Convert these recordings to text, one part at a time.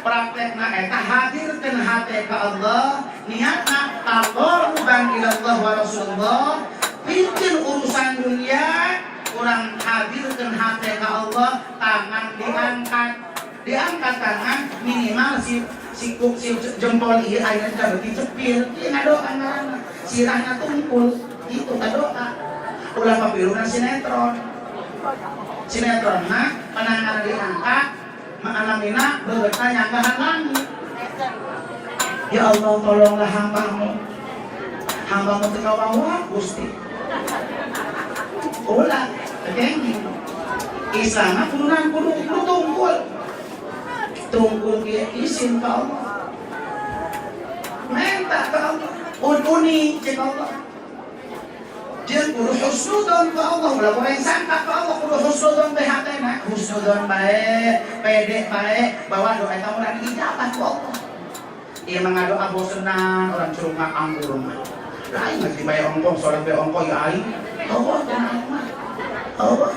Praktekna eta hadirkeun hate ka Allah, niatna taqarruban ilallah wa rasulullah, pikeun urusan dunia. Urang hadirkeun hate ka Allah, tangan diangkat, diangkat tangan minimal si si si jempol ieu aya beuki cepil. Ieu ngadoa ngaranna, sirahna tungkul itu ngadoa. Ulah papiruna sinetron. Sinetron mah penanganan diangkat, ma'alamina bebeutna nyanggahan langit. Ya Allah, tolonglah hambamu, hambamu teu kawawa, Gusti. Ulah kenging. Islam mah kudu kudu kudu tungkul, tungkul kieu, isin ka Allah, minta ka Allah, uni cek Allah. Jeung kudu husnudon ka Allah, ulah goreng sangka ka Allah, kudu husnudon teh hatena, husnudon bae, pede bae bahwa doa eta urang diijabah ku Allah. Ieu mah ngadoa bosenan, orang curug anggur mah. Lah, aing mah dibayar ongkoh, salat be ongkoh ya aing. Allah cenah, aing mah. Allah.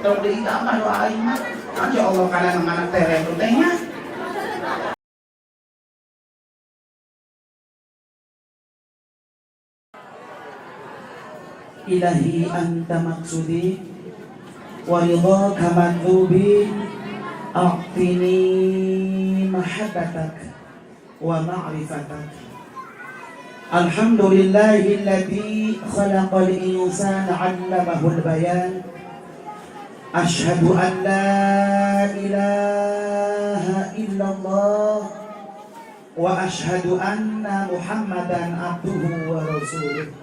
Tong diijabah doa aing mah. Aja Allah kana mana tereh teh mah. إلهي أنت مقصودي ورضاك مطلوبي أعطني محبتك ومعرفتك. الحمد لله الذي خلق الإنسان علمه البيان. أشهد أن لا إله إلا الله وأشهد أن محمدا عبده ورسوله.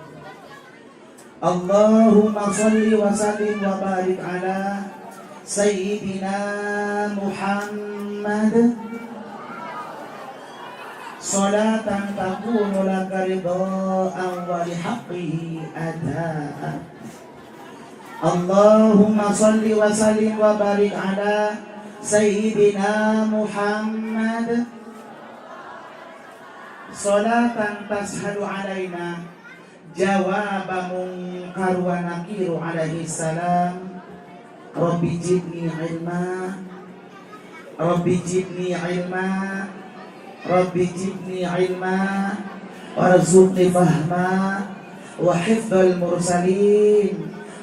اللهم صل وسلم وبارك على سيدنا محمد صلاة تكون لك رضاء ولحقه أداء. اللهم صل وسلم وبارك على سيدنا محمد صلاة تسهل علينا جواب منكر ونكير عليه السلام. رب زدني علما، رب زدني علما، رب زدني علما وارزقني فهما وحفظ المرسلين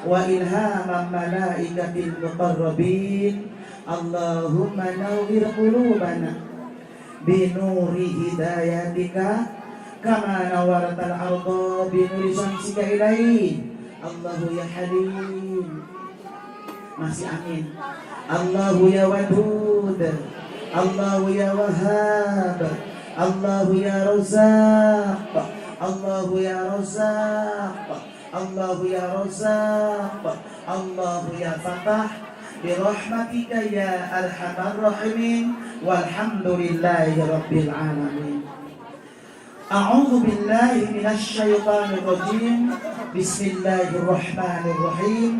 وإلهام الملائكة المقربين. اللهم نور قلوبنا بنور هدايتك كما نورت الأرض بنور شمسك إليه. الله يا حليم. Masih amin. الله يا ودود، الله يا وهاب، الله يا رزاق، الله يا رزاق، الله يا رزاق، الله يا فتاح، برحمتك يا أرحم الراحمين. والحمد لله رب العالمين. أعوذ بالله من الشيطان الرجيم. بسم الله الرحمن الرحيم.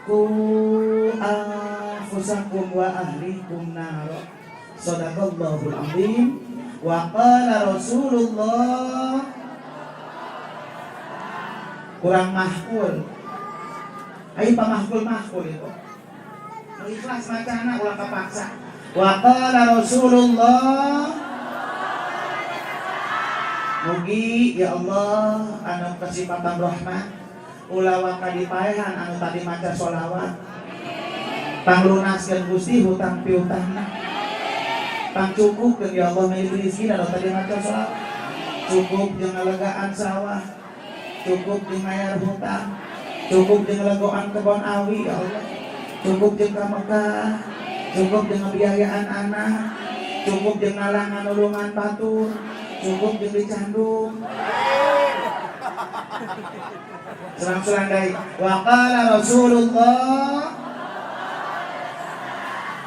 قوا أنفسكم وأهليكم نارا. صدق الله العظيم وقال رسول الله. Kurang mahkul. Ayo pamahkul, mahkul itu. Nu ikhlas macana, ulah kapaksa. وقال رسول الله. Mugi ya Allah anu kasipatan rahmat, ulah waka dipaehan anu tadi maca sholawat. Panglunaskeun, Gusti, hutang piutangna. Pangcukupkeun, ya Allah, milik rezeki anu tadi maca sholawat. Cukup jeung ngalegaan sawah, cukup jeung mayar hutang, cukup jeung ngalegoan kebon awi, ya Allah. Cukup jeung ka Mekah, cukup jeung ngebiayaan anak, cukup jeung ngalangan nulungan batur, cukup jeung dicandung. Selang-selang dari وقال رسول الله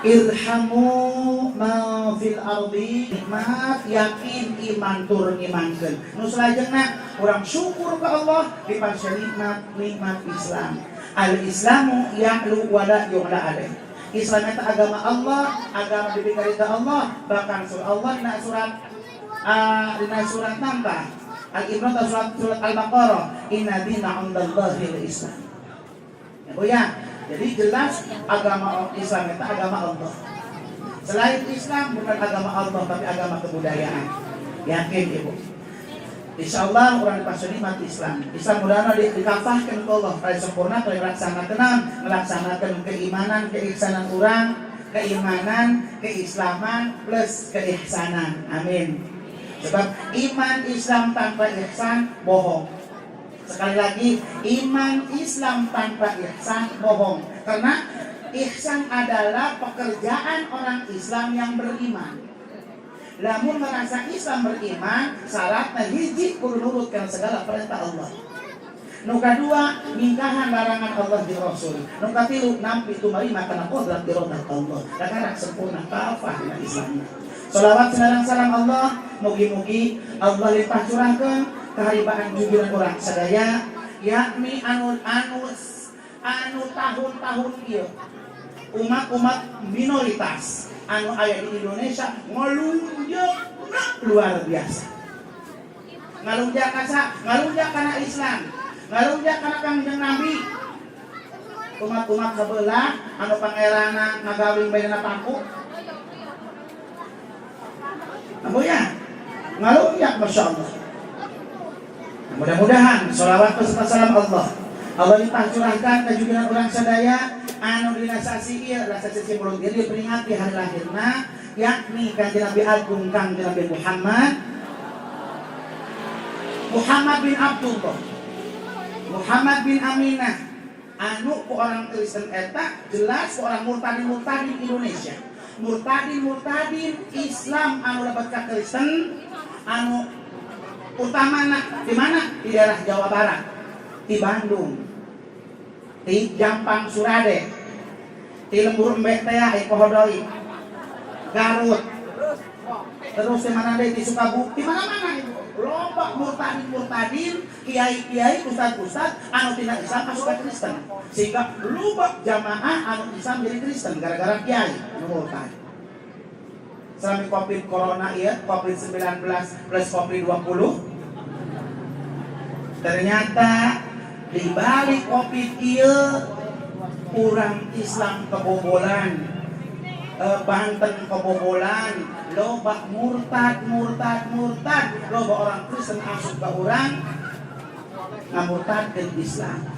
ارحموا من في الأرض. Nikmat, yakin, iman tur ngimankeun. Nu salajengna urang syukur ka Allah di nikmat nikmat Islam. الإسلام يعلو ولا يعلى عليه. Islam itu agama Allah, agama diberikan ke Allah, bahkan surah Allah dina surat dina surat nambah Al-Imran atau surat surat Al-Baqarah, إن الدين عند الله الإسلام. Ya, Bu ya. Jadi jelas agama Islam itu agama Allah. Selain Islam bukan agama Allah, tapi agama kebudayaan. Yakin, Ibu. Insya Allah orang dipasuni mati Islam. Islam mudah dikafahkan ke Allah. Kali sempurna, kali melaksanakan, melaksanakan keimanan, keihsanan orang, keimanan, keislaman plus keihsanan. Amin. Sebab iman Islam tanpa ihsan bohong. Sekali lagi, iman Islam tanpa ihsan bohong. Karena ihsan adalah pekerjaan orang Islam yang beriman. Lamun merasa Islam beriman, syaratnya hiji, kudu nurutkan segala perintah Allah. Nu kadua, ningkahan larangan Allah di Rasul. Nu katilu, nampi tumarima kana kodrat irodat Allah. Kakarak sempurna kafah dina Islamna. Salawat sareng salam Allah, mugi-mugi Allah limpah curahkeun kaharibaan jujuran urang sadaya, yakni anu anu anu tahun-tahun ieu umat-umat minoritas anu aya di Indonesia ngalunjak luar biasa. Ngalunjak kasa, ngalunjak kana Islam, ngalunjak kana Kangjeng Nabi. Umat-umat sebelah anu pangerana ngagawing bae paku. Ambo ya, ngalunjak, Masya Allah. Mudah-mudahan sholawat beserta salam Allah Allah limpah curahkan kajujuran urang sadaya anu dina sasi ieu lah, sasi Mulud ieu diperingati hari lahirna, yakni Kanjeng Nabi Agung, Kanjeng Nabi Muhammad, Muhammad bin Abdullah, Muhammad bin Aminah, anu ku orang Kristen eta jelas ku orang murtadin-murtadin Indonesia, murtadin-murtadin Islam anu lebet ka Kristen, anu utamana di mana? Di daerah Jawa Barat, di Bandung, di Jampang Surade, di Lembur Embe teh aya Pohodoi, Garut, terus di mana deh, di Sukabumi, di mana-mana itu loba murtadin murtadin, kiai-kiai, ustad-ustad anu tina Islam masuk ke Kristen, sehingga loba jamaah anu Islam jadi Kristen gara-gara kiai anu murtad. Selama Covid corona ya, Covid 19 plus Covid 20, ternyata di balik Covid iya orang Islam kebobolan, Banten kebobolan, loba murtad murtad murtad, loba orang Kristen asup ke orang ngamurtadkeun Islam.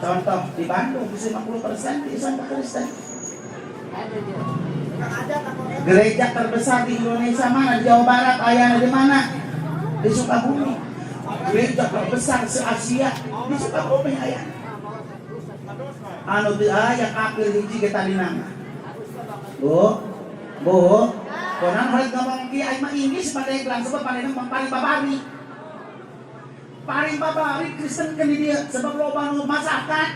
Contoh di Bandung bisa 50% di Islam ke Kristen. Gereja terbesar di Indonesia mana? Di Jawa Barat ayana di mana? Di Sukabumi. Gereja terbesar se Asia di Sukabumi aya. Anu di aya kafir hiji ge tadi nama. Bu, Bu, konan harus ngomong ki aing mah Inggris Pandeglang, sebab Pandeglang paling babari. Paling babari Kristen kan di dia, sebab loba nu masakan.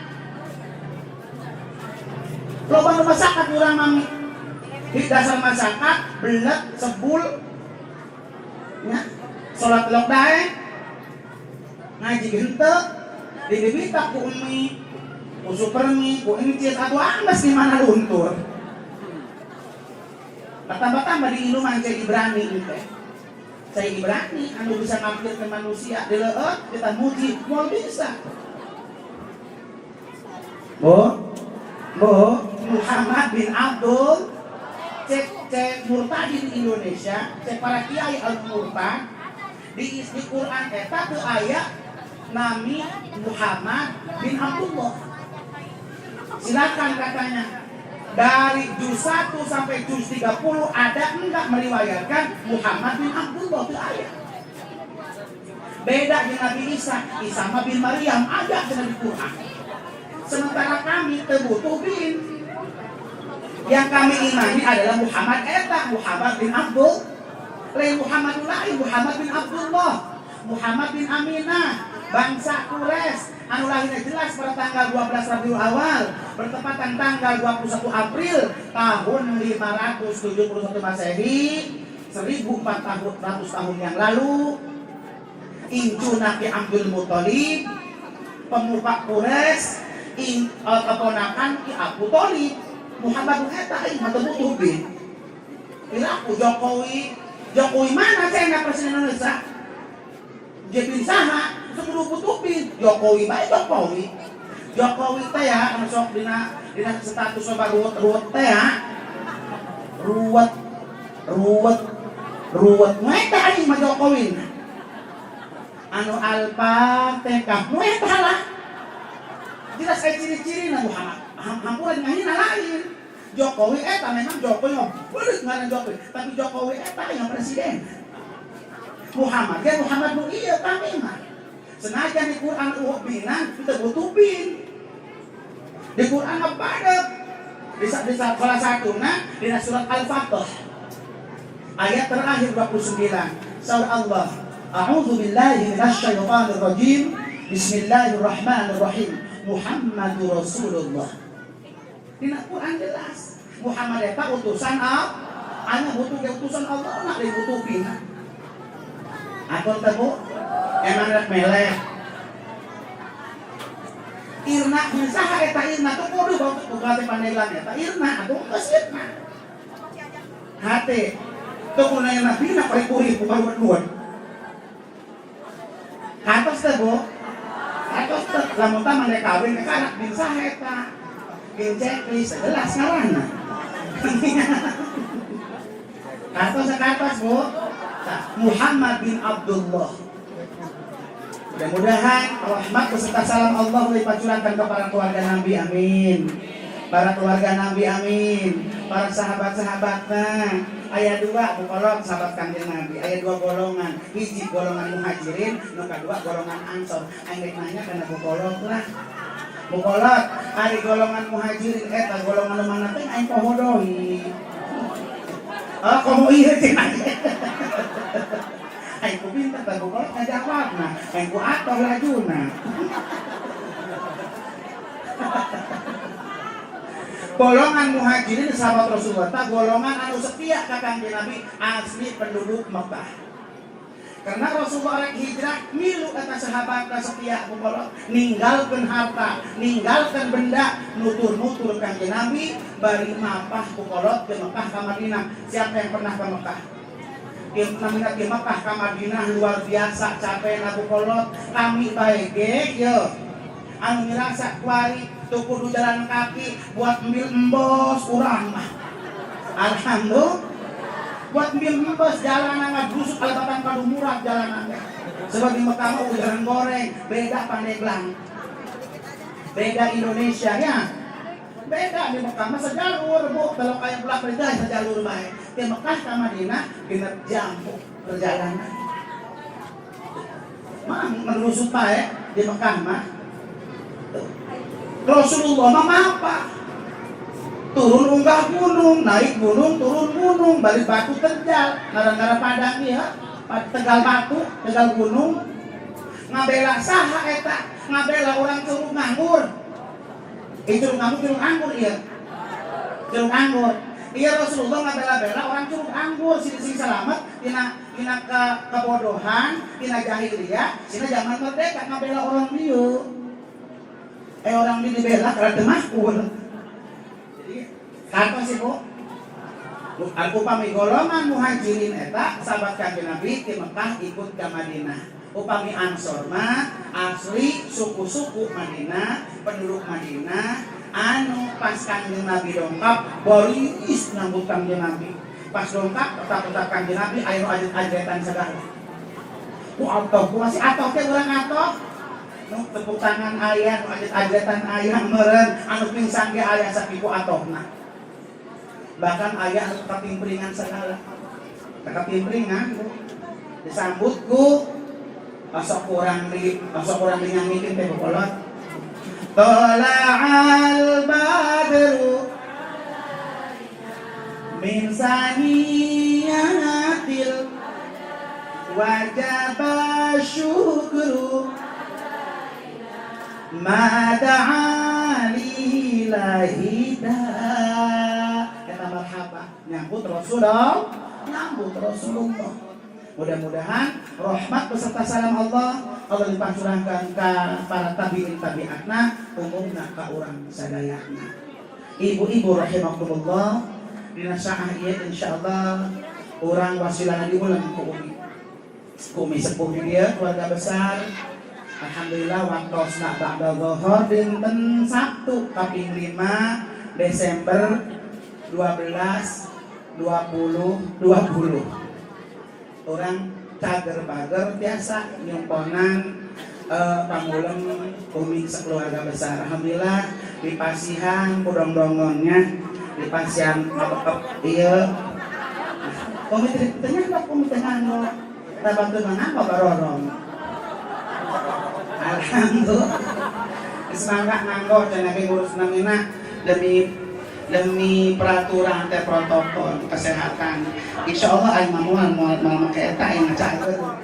Loba nu masakan urang mami. Di dasar masyarakat belet sebul ya, salat lok daek, ngaji henteu, dibibita ku umi, ku supermi, ku encit atau ambas di mana luntur. Tambah-tambah di iluman cai Ibrani ini teh. Cai Ibrani anu bisa ngampir ke manusia di leueut kita muji moal bisa. Bu, Bu, Muhammad bin Abdul, cek cek murtadin Indonesia, cek para kiai al murtad, di Quran eta teu aya nami Muhammad bin Abdullah. Silakan katanya, dari juz 1 sampai juz 30 ada enggak meriwayatkan Muhammad bin Abdullah? Itu aya. Beda dengan Nabi Isa, Isa mah bin Maryam ada di Quran. Sementara kami teu butuh bin. Yang kami imani adalah Muhammad eta, Muhammad bin Abdul. Lain Muhammad lain, Muhammad bin Abdullah, Muhammad bin Aminah, bangsa Quraisy, anu lahirnya jelas pada tanggal 12 Rabiul Awal, bertepatan tanggal 21 April tahun 571 Masehi, 1400 tahun yang lalu. Incuna Ki Abdul Muthalib, pemuka Quraisy, keponakan Ki Abu Thalib. Muhammad eta aing mah teu butuh bin. Aku Jokowi, Jokowi mana cenah presiden Indonesia? Dia bin saha? Sebelum butuh bin. Jokowi bae Jokowi. Jokowi teh ya anu sok dina dina status loba ruwet-ruwet teh ya. Ruwet, ruwet, ruwet. Nu eta aing mah Jokowi. Anu Al-Fatihah nu eta lah. Jelas aya ciri-ciri na Muhammad. Hampura ngahina lain. Jokowi eta memang Jokowi mah beuleuh ngaran Jokowi, tapi Jokowi eta yang presiden. Muhammad ge Muhammad nu ieu kami mah. Senajan di Quran euweuh binan, teu butuh bin. Di Quran mah padet. Di salah satuna dina surat Al-Fatih ayat terakhir 29. Saur Allah, A'udzu billahi minasyaitonir rajim. Bismillahirrahmanirrahim. Muhammadur Rasulullah. Dina Quran jelas. Muhammad eta utusan Allah. Anya butuh ge utusan Allah nak deui butuh bina. Atur teh, Bu? Emang rek meleh. Irna saha eta Irna tuh kudu bawa Bupati Pandeglang eta Irna atuh geus Irna. Hate tuh kudu nanya bina pari-puri bukan dua. Katos teh, Bu? Katos teh lamun tah mane kawin ke anak bin saha eta? Bin checklist jelas ngaranna. Katos katos, Bu? Tah, Muhammad bin Abdullah. Mudah-mudahan rahmat beserta salam Allah dipacurahkan kepada keluarga Nabi, amin. Para keluarga Nabi, amin. Para sahabat-sahabatnya. Ayat dua bukolot sahabat Kanjeng Nabi. Ayat dua golongan. Hiji golongan Muhajirin, nu kadua golongan Ansor. Aing rek nanya kana bukolot lah. Bukolot, ari golongan Muhajirin eta golongan nu mana teh aing poho deui. Oh, komo ieu teh. Aing ku pinter teh bukolot ngajawabna. Aing ku atoh lajuna. Golongan Muhajirin sahabat Rasulullah tah golongan anu setia ka Kanjeng Nabi, asli penduduk Mekah. Karena Rasulullah rek hijrah milu eta sahabat setia bukolot, ninggalkeun harta, ninggalkeun benda, nutur-nutur Kanjeng Nabi bari mapah bukolot ke Mekah ka Madinah. Siapa yang pernah ke Mekah? Namina di Mekah ka Madinah luar biasa capek bukolot. Kami bae ge yo anu ngerasa kuari tuh kudu jalan kaki buat ambil embos urang mah. Alhamdulillah buat ambil embos jalanan ngadrusuk kalebatan kadu murah jalanan. Sebab di Mekah mah jalan goreng, beda Pandeglang. Beda Indonesia ya. Beda di Mekah mah sejalur, Bu, kalau kayak belak beda sejalur bae. Di Mekah ke Madinah 6 jam, Bu, perjalanan. Mah menerusuk bae di Mekah mah. Rasulullah mah apa? Turun unggah gunung, naik gunung, turun gunung, balik batu terjal, nara-nara padang ya, tegal batu, tegal gunung. Ngabela saha eta? Ngabela orang curug nganggur. Eh, curug nganggur, curug anggur iya. Curug anggur. Iya, Rasulullah ngabela-bela orang curug anggur, sini sing selamat tina tina ke kebodohan, tina jahiliyah, sina zaman merdeka ngabela orang dieu. Eh, orang ini dibela karena demakul. Jadi kata sih, Bu, aku upami golongan Muhajirin eta sahabat Kanjeng Nabi di Mekah ikut ke Madinah. Upami Ansor mah asli suku-suku Madinah, penduduk Madinah anu pas Kanjeng Nabi dongkap boris nyambut Kanjeng Nabi. Pas dongkap tetap-tetap Kanjeng Nabi ayo ajet-ajetan segala. Ku atoh, ku masih atoh teh urang atoh. Nu tepuk tangan aya, nu ajet-ajetan aya meureun, anu pingsan ge aya sakitu atohna. Bahkan aya anu katimpringan segala. Katimpringan, Bu. Disambut ku osok kurang di nyanyikin teh kolot. Tola'al badru min saniyatil wajib syukru ma da'a lillahi da. Eta marhaba nyambut Rasulullah, nyambut Rasulullah. Mudah-mudahan rahmat beserta salam Allah Allah limpah curahkan ke para tabiin tabiatna, umumna ka urang sadayana. Ibu-ibu rahimakumullah, dina saah ieu insyaallah urang wasilana diulang ku umi, ku umi sepuh di dieu, keluarga besar. Alhamdulillah waktosna ba'da zuhur dinten Sabtu kaping 5 Desember 12 2020 urang cager bager biasa nyumponan pangulem umi sekeluarga besar. Alhamdulillah di pasihan ku dongdongonnya, di pasihan ngabekep ieu. Umi teh nyandak, umi teh nganggo rabantu mah barorong. Alhamdulillah. Semangat nganggo cenah ge ngurus namina demi demi peraturan teh protokol kesehatan. Insya Allah aing mah moal moal moal make eta, aing ngacakeun.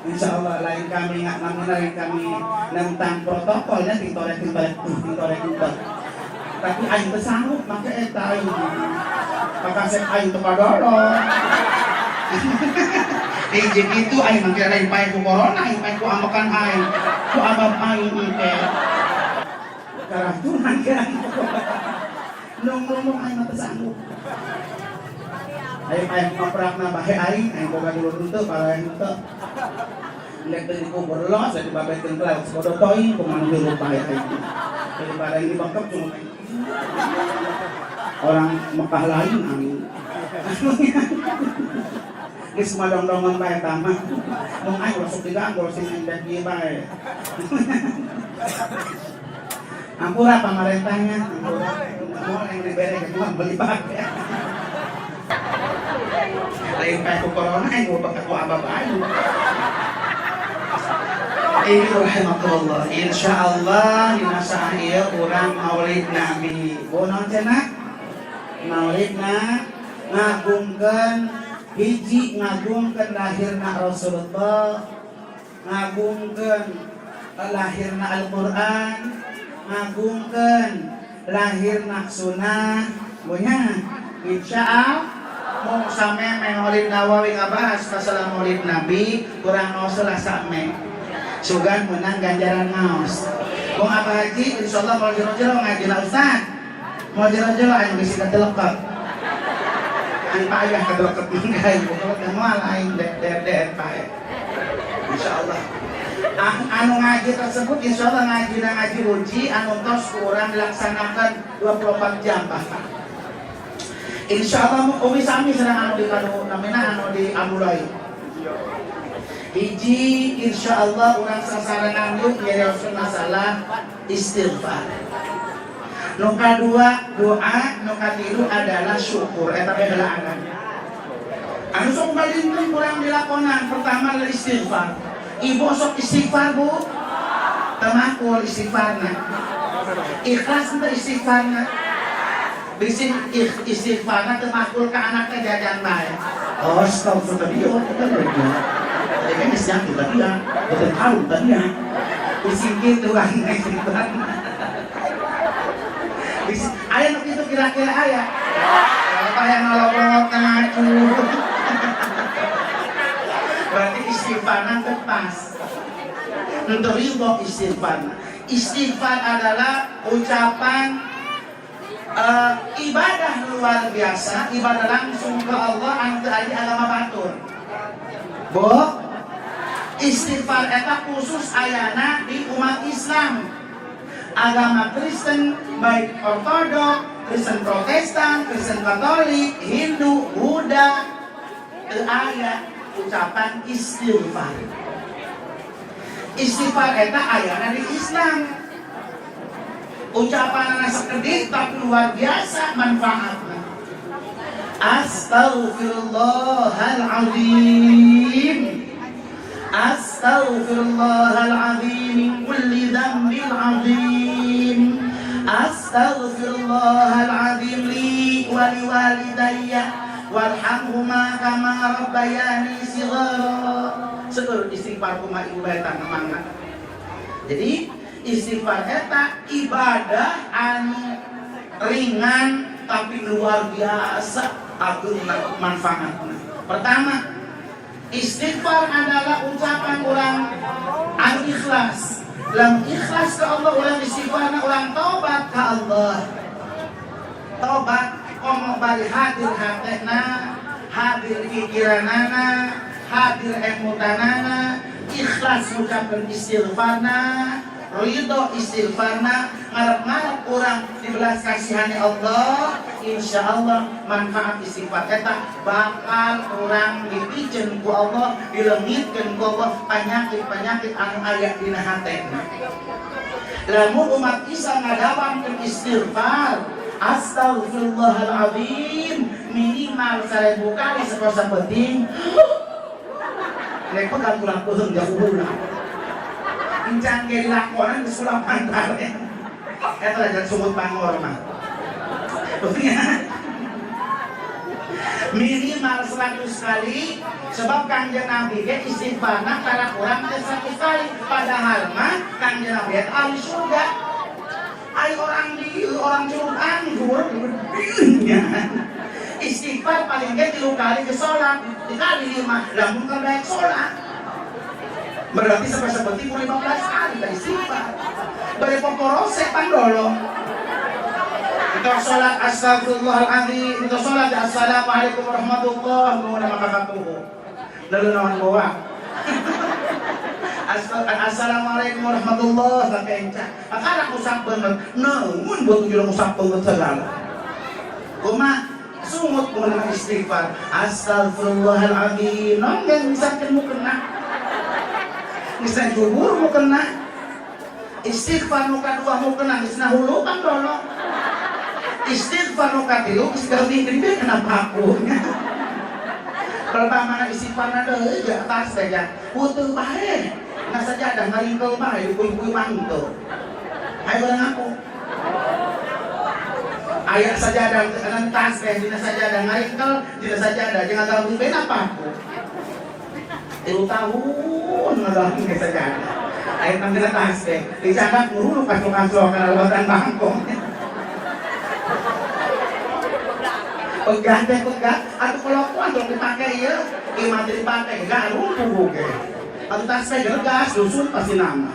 Insya Allah lain kami nggak namun lain kami nentang protokolnya, tintorek tintorek tuh tintorek tintorek. Tapi aing teu sanggup make eta aing. Pakasep aing teu kadoro. Di gitu aing make lain pae ku corona, aing pae ku ambekan aing. Ku abab aing engke. Keracunan kan. Nung-nung aing mah teu sanggup. Aing aing maprakna bahe aing, aing boga dulur henteu, balayan henteu. Ndek teu dikubur los, jadi babekeun kelak sabodo toing kumaha hirup bae aing. Daripada ini bangkep cuma orang Mekah lain aing. Geus madongdongan bae tama. Mung aing ulah sok diganggu sing ndek ieu bae. Ampura pamarentahnya, ampura. Mau yang dibere ke mah beli bae. Lain pae ku corona aing bakal ku abab aing. Ini rahimakumullah. Insyaallah dina saah ieu urang Maulid Nabi. Bu naon cenah? Maulidna ngagungkeun hiji, ngagungkeun lahirna Rasulullah, ngagungkeun lahirna Al-Qur'an, ngagungkeun lahirna sunnah. Bonya insyaallah mau sameme Maulid Nawawi ngabahas masalah Maulid Nabi kurang ngaos lah same. Sugan menang ganjaran ngaos. Mau apa haji insyaallah mau jero-jero ngaji lah Ustaz. Mau jero-jero aing bisi katelekep. Aing payah katelekep mangga bukan moal aing der der pae. Insyaallah. Anu ngaji tersebut insyaallah ngaji dan ngaji uji anu tos kurang dilaksanakan 24 jam bahkan. Insyaallah umi sami sedang anu di kanu namina anu di Amulai. Hiji, insyaallah urang sasarengan yuk nyarioskeun masalah istighfar. Nu kadua doa, nu katilu adalah syukur eta teh heulaanan. Anu sok balingkeun kurang dilakonan pertama adalah istighfar. Ibu sok istighfar, Bu? Temakul istighfarna. Ikhlas teu istighfarna? Bisi istighfarna teu makul ka anakna jajan bae. Oh, astagfirullah tadi oh, tadi kan geus jatuh tadi ya, betul tahu tadi ya. Bisi kitu kan istighfar. Bisi aya nu kitu kira-kira aya. Apa yang ngolok-ngolok ngacu. Berarti istighfarna teu pas. Untuk ridho istighfar. Istighfar adalah ucapan ibadah luar biasa, ibadah langsung ke Allah anu teu aya agama batur. Bo, istighfar eta khusus ayana di umat Islam. Agama Kristen, baik Ortodok, Kristen Protestan, Kristen Katolik, Hindu, Buddha, teu aya ucapan istighfar. Istighfar eta ayana di Islam. Ucapan sakedik tapi luar biasa manfaatnya. Astaghfirullahaladzim. Astaghfirullahaladzim min kulli dzambin azim. Astaghfirullahaladzim li wa liwalidayya warhamhuma kama rabbayani shighara. Seueur istighfar kumaha ibu bae mangga. Jadi istighfar eta ibadah anu ringan tapi luar biasa agung manfaatna. Pertama, istighfar adalah ucapan orang anu ikhlas. Lam ikhlas ke Allah orang istighfarna orang tobat ke Allah. Tobat komo bari hadir hatena, hadir pikiranana, hadir emutanana, ikhlas ngucapkeun istighfarna, ridho istighfarna, ngarep-ngarep urang dibelas kasihani Allah. Insya Allah manfaat istighfar eta bakal urang dipiceun ku Allah, dileungitkeun ku Allah penyakit-penyakit anu aya dina hatena. Lamun umat Islam ngadawamkeun istighfar, astagfirullahaladzim minimal 1000 kali sapoe sapeuting, nek pegang tulang peuheung jauh ulah encan ge dilakonan geus ulah pantar eta lah sungut pangor mah. Minimal 100 kali, sebab Kangjeng Nabi ge istighfarna karena kurang teh 100 kali, padahal mah Kangjeng Nabi eta ahli surga. Ai orang di orang Curug Anggur nya istighfar paling ge 3 kali ke sholat dikali 5. Lamun kan daek sholat berarti sampai seperti 15 kali dari istighfar dari poporose pandolo. Kita sholat astagfirullahaladzim, kita sholat assalamualaikum warahmatullahi wabarakatuh, lalu naon bawa assalamualaikum warahmatullahi wabarakatuh, maka usap banget namun buat tujuan usap banget segala kuma sungut kuma istighfar astagfirullahaladzim non yang bisa mu kena, bisa jubur mu kena, istighfar nu kadua mu kena, geus hulu kan dolo, istighfar nu katilu geus gede kenapa aku nya. Kalau mana istighfar na deui di atas teh ya huteu bae na sajadah ngaringkel bae dikuy-kuy mangto. Ayo bareng aku aya sajadah kan tas teh dina sajadah ngaringkel dina sajadah jangan gabung bae apa aku 3 tahun ngagabung ke sajadah aya tangga tas teh dicatat ngurulu kaso-kaso kana lewatan bangkong. Pegah teh pegah atau kelakuan tong dipakai ya ieu mah dipakai gak rumpuh ge atau tas teh gelegas dusun pasti nama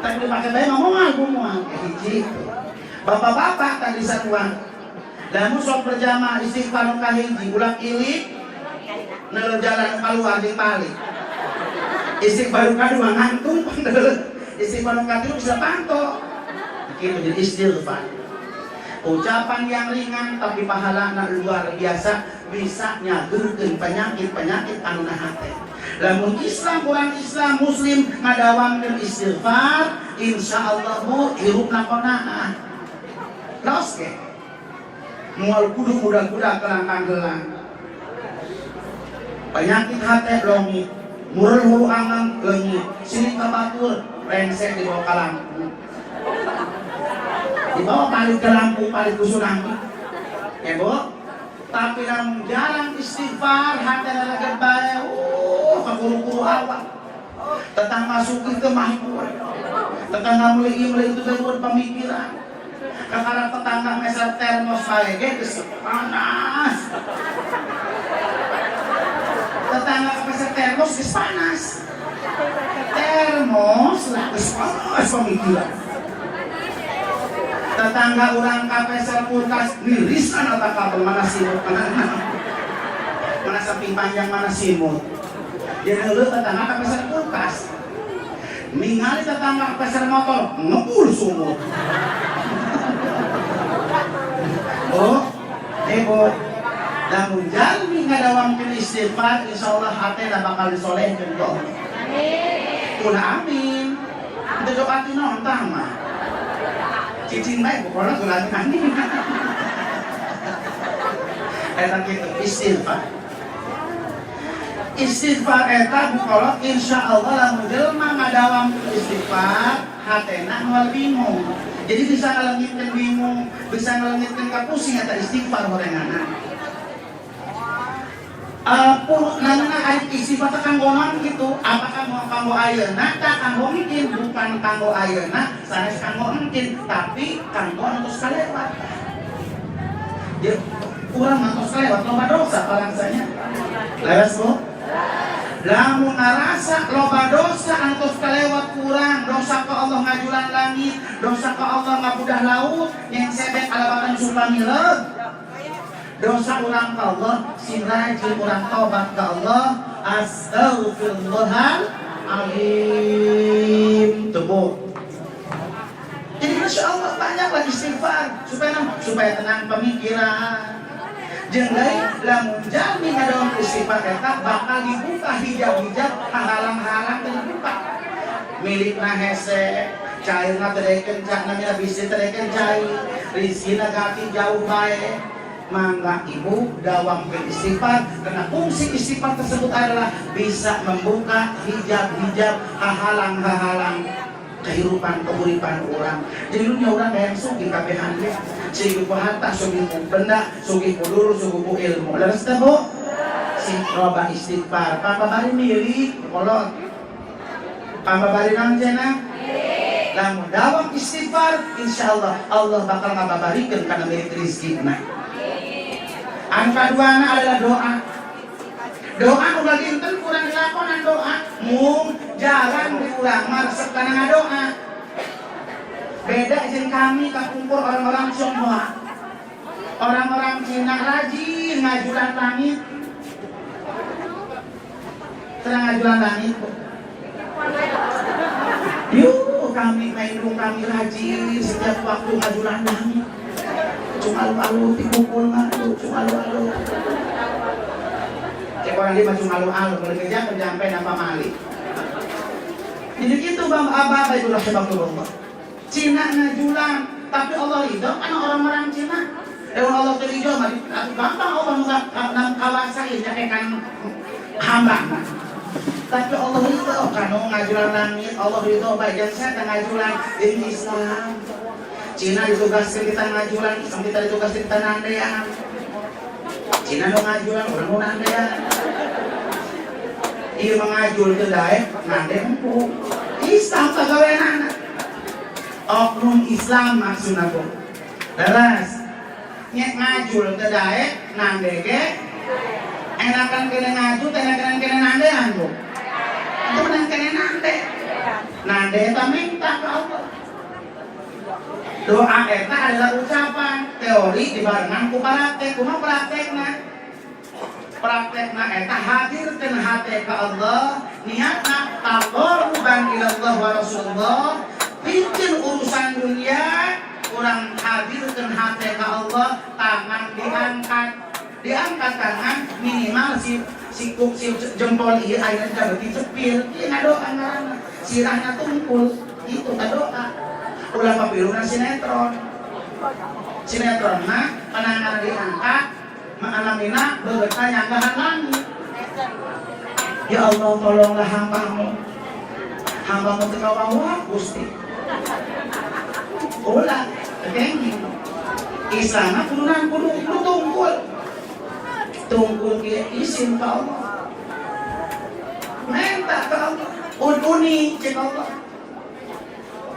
tapi dipakai bae mah moal moal hiji. Bapak-bapak tadi satuan lamun sok berjamaah istighfar nu kahiji ulah ilik neuleuh jalan keluar jeung balik, istighfar nu kadua ngantung, istighfar nu katilu bisa panto gitu. Jadi istighfar ucapan yang ringan tapi pahalana luar biasa, bisa nyageurkeun penyakit-penyakit anu na hate. Lamun Islam, orang Islam Muslim ngadawamkeun istighfar, insyaallah bu hirupna qanaah. Los ge moal kudu kuda-kuda kelangkang gelang. Penyakit hate leungit, murel hulu angan leungit, sirik ka batur rengsek dibawa ka lampu. Dibawa paling ke lampu paling ke tsunami. Ya bu, tapi dalam jalan istighfar hati lagi bae, kaburu-buru awak. Tetangga masuk ke mahkur, tetangga meuli itu gangguan pemikiran. Kakara tetangga meser termos bae ge geus panas. Tetangga meser termos geus panas. Termos lah geus panas pemikiran. Tetangga orang kapeser kulkas nirisan atau kabel mana simut, mana mana samping panjang mana simut. Dia ngeuleuh tetangga kapeser kulkas, ningali tetangga kapeser motor ngebul sumut. Oh heboh. Lamun jalmi ngadawamkeun istighfar, insyaallah hatena bakal disolehkeun ku Allah. Amin. Ulah amin. Itu doa tino entah mah. Cicing bae pokoknya ulah amin. Eta kitu istighfar. Istighfar eta bukolot insyaallah lamun jelema ngadawamkeun istighfar hatena moal bingung. Jadi bisa ngalengitkeun bingung, bisa ngalengitkeun kapusing eta istighfar horenganna. Pun nana ari istighfar teh kanggo naon kitu? Apa kanggo kanggo ayeuna tah kanggo mungkin bukan kanggo ayeuna sanes kanggo mungkin tapi kanggo anu tos kalewat. Jadi urang mah tos kalewat loba dosa balangsanya. Leres bu? Lamun ngarasa loba dosa anu tos kalewat kurang, dosa ke Allah ngajulan langit, dosa ke Allah ngabudah laut, yang sebet alabatan supamileug. Dosa urang ke Allah, sing rajin urang tobat ke Allah, astagfirullahaladzim. Tuh bu. Insya Allah banyaklah istighfar supaya supaya tenang pemikiran. Jeung deui, lamun jalmi ngadawam istighfar, eta bakal dibuka hijab-hijab, halang-halang teh dibuka. Milikna hese, cairna teu daekeun, namina bisnis teu daekeun cair, rizkina gati jauh bae. Mangga Ibu dawam ke istighfar, karena fungsi istighfar tersebut adalah bisa membuka hijab-hijab, hahalang-hahalang kehidupan, keuripan orang. Jadi dunia orang kayak sugih kabehan ge, sugih ku harta, sugih ku benda, sugih ku dulu, sugih ku ilmu. Leres teh, Bu? Sing loba istighfar, pambabari milik kolot, pambabari naon cenah. Lamun dawam istighfar, insyaallah Allah bakal ngababarikeun kana milik rizkina. Anu kaduana adalah doa. Doa ulah dinten kurang dilakonan doa. Mung jalan di urang mah resep kana ngadoa. Beda jeung kami kapungkur, orang-orang Tionghoa. Orang-orang Cina rajin ngajulan langit. Terang ngajulan langit, Bu. Yuk kami main dong, kami rajin setiap waktu ngajulan langit. Cuma alu-alu dipukul mah tuh, cuma alu-alu. Cek orang dia mah cuma alu-alu, kalau kerja kerja sampai napa mali. Jadi gitu, Bang, apa apa itu rahimahullah. Cina ngajulan, tapi Allah ridho kan orang-orang Cina. Dan Allah ridho mah gampang, Allah muka kawasain ya kan hamba. Tapi Allah ridho kan ngajulan langit, Allah ridho bagian saya ngajulan di Islam. Cina ditugaskan kita ngajulan, Islam kita ditugaskan kita nandean. Cina nu ngajulan, urang nu nandean. Iya, mengajul teu daek, nande empuk. Islam pagaweanana. Oknum Islam maksudna, Bu. Leres. Nyek ngajul teu daek, nande ge enakan kene ngajul teh, enakan kene nandean, Bu? Itu menang kene nande. Nande eta minta ke Allah. Doa eta adalah ucapan, teori dibarengan ku praktek. Kumaha praktekna? Praktekna eta hadirkeun hate ka Allah, niatna taqarruban ila Allah wa Rasulullah, bikin urusan dunia, kurang hadirkeun hate ka Allah, tangan diangkat, diangkat tangan minimal si si si jempol ieu ayeuna berarti cepil, ieu ngadoa ngaranna. Sirahna tungkul, itu doa. Ulah papiruna sinetron. Sinetron mah penanganan diangkat, ma'anamina bebeutna nyanggahan langit. Ya Allah, tolonglah hambamu, hambamu teu kawawa, Gusti. Ulah kenging. Islam mah kudu kudu kudu tungkul, tungkul kieu, isin ka Allah, minta ka Allah, ud'uni, cek Allah.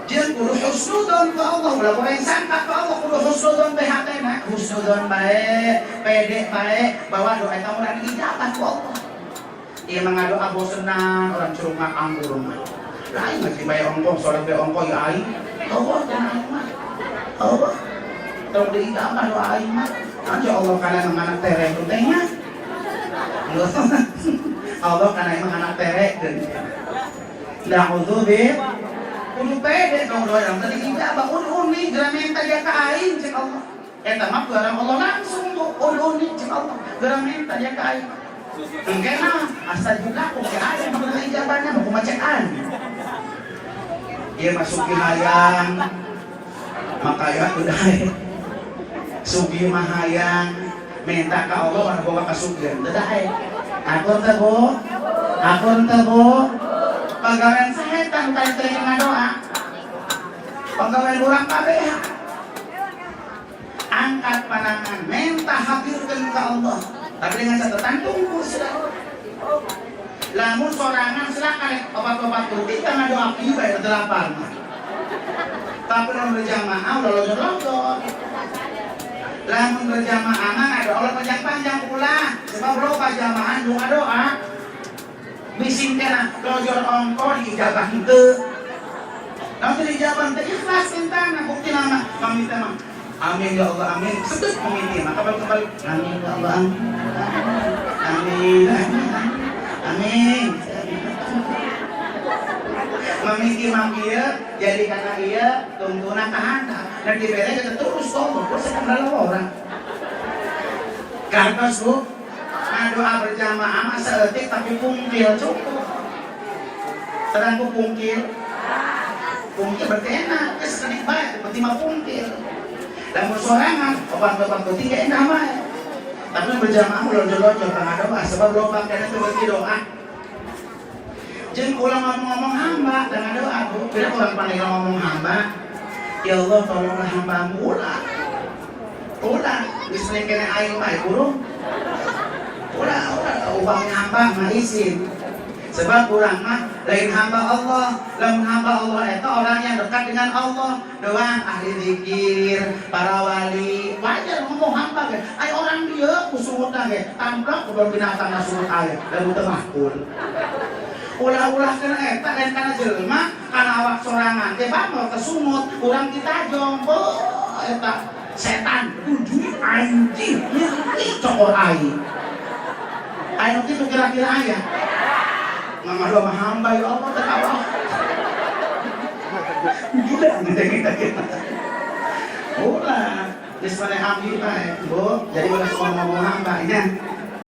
Jeung kudu husnudon ka Allah, ulah goreng sangka ka Allah, kudu husnudon bae hatena, husnudon bae, pede bae bahwa doa eta ulah diijabah ku Allah. Ieu mah ngadoa bosenan, orang curug mah anggur mah. Lain mah bayar ongkoh, salat bayar ongkoh ya aing. Allah jangan aing mah. Allah. Tong diijabah doa aing mah. Nanti Allah kana emang anak tere teh nya. Allah kana emang anak tere. Na'udzubillah. Kudu pede dong, doa yang tadi ijabah. Ud'uni, geura minta dia ka aing, cek Allah. Eta mah barang Allah langsung, Bu. Ud'uni, cek Allah. Geura minta dia ka aing. Engke mah asal juga aku ke aya mah ijabahna mah kumaha cek aing. Ieu mah sugih hayang. Maka ya udah sugih mah hayang minta ka Allah mana boga kasugihan teu daek. Akur teh, Bu? Akur teh, Bu? Pagawean sahetan tadi teh ngadoa. Pagawean urang kabeh. Angkat pandangan, minta hadirkan ke Allah. Tapi dengan catatan tunggu sudah. Lamun sorangan silakan obat-obat putih kan ngadoa kieu bae delapan mah. Tapi lamun berjamaah udah lodor-lodor. Lamun berjamaah mah ngadoa ulah panjang-panjang, ulah. Sebab loba jamaah nu ngadoa. Bising kena lojor ongko diijabah henteu. Lamun teu diijabah teu ikhlas mintana, bukti nama maminta mah. Amin ya Allah, amin. Sedek meminta mah kembali kembali. Amin ya Allah, amin. Amin. Amin. Amin. Pamiki mah kieu jadi kana ieu tungtuna ka handap. Dan dibere kita terus tolong, kok sekarang orang. Kantos, Bu. Nah, doa berjamaah mah saeutik tapi pungkil cukup. Terang, Bu, pungkil. Pungkil berarti enak, geus sakedik bae, berarti mah pungkil. Lamun sorangan, obat-obat berarti gak enak mah. Tapi berjamaah lonjor-lonjor tengah doa, sebab loba kena itu berarti doa. Jeung ulah ngomong-ngomong hamba dengan doa, Bu. Bila orang panggil ngomong hamba, "Ya Allah, tolonglah hambamu," ulah. Ulah, geus kene aing mah burung. Ulah, ulah, upami hamba mah isin. Sebab urang mah lain hamba Allah. Lamun hamba Allah itu orang yang dekat dengan Allah. Doang ahli zikir, para wali. Wajar ngomong hamba ge. Ay orang dia ku sungutna ge. Tamplok ku binatang na sungut aya. Lamun teu makul. Ulah-ulah kana eta lain kana jelema, kana awak sorangan teh bangor kesungut, urang kita jombo eta setan, tujuh anjing, nyeri cokor aing. Ayo kitu kira-kira aya. Mama doa hamba, ya Allah tertawa. Gila gitu kita kita. Ulah, geus maneh hamdi bae, Bu. Jadi ulah suka ngomong hamba nya.